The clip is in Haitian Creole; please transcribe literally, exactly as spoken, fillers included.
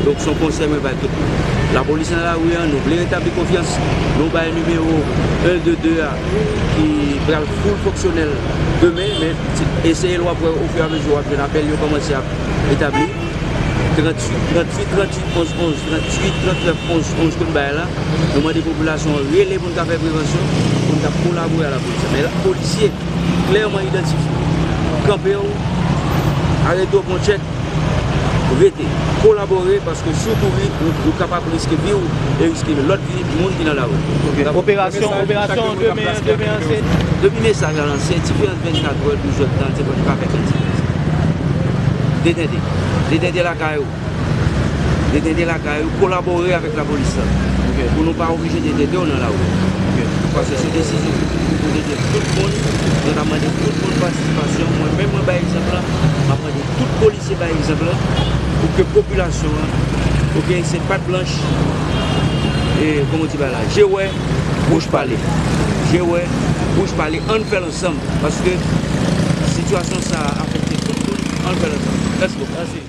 Donk, se yon konsèy mwen bay tout moun. Lapolis nan lari an, nou vle retabli konfyans. Nou bay nimewo en de de a ki pral full fonksyonèl demen, men eseye l w ap wè ofiramezi w ap jwenn apèl yo kòmanse ap etabli. Tranntuit, tranntuit, tranntuit, onz, onz, tranntuit, trannèf, onz, onz ke n bay la. Nou mande popilasyon an rele pou n ka fè prevansyon, pou n ka kolabore a lapolis. Men la, polisye klèman idantifye, kanpe w, arete w, pran tchèk, rete, kolabore, paske si w kouri, ou, ou kapab riske vi w e riske lòt vi moun ki nan lari. Ok. Operasyon, operasyon demen, demen an se. Depi mesaj la lanse, diferans vennkat è, douz è tan, se pou nou pa fè pèdi. Detente. Detente lakay ou. Detente lakay ou, kolabore avèk lapolis la. Ok. Pou nou pa oblije detente w nan lari. Ok. Paske se desizyon ki pou detente tout moun. Nou ta mande tout moun patisipasyon. Mwen menm, mwen bay egzanp la. M ap mande tout polisye bay egzanp la. Pou ke popilasyon an, ok, se pat blanch. E, kòman w di bagay la? Je wè, bouch pale. Je wè, bouch pale. Ann fè l ansanm. Paske sitiyasyon sa a afekte tout moun. Ann fè l ansanm. Mèsi bokou. Mèsi.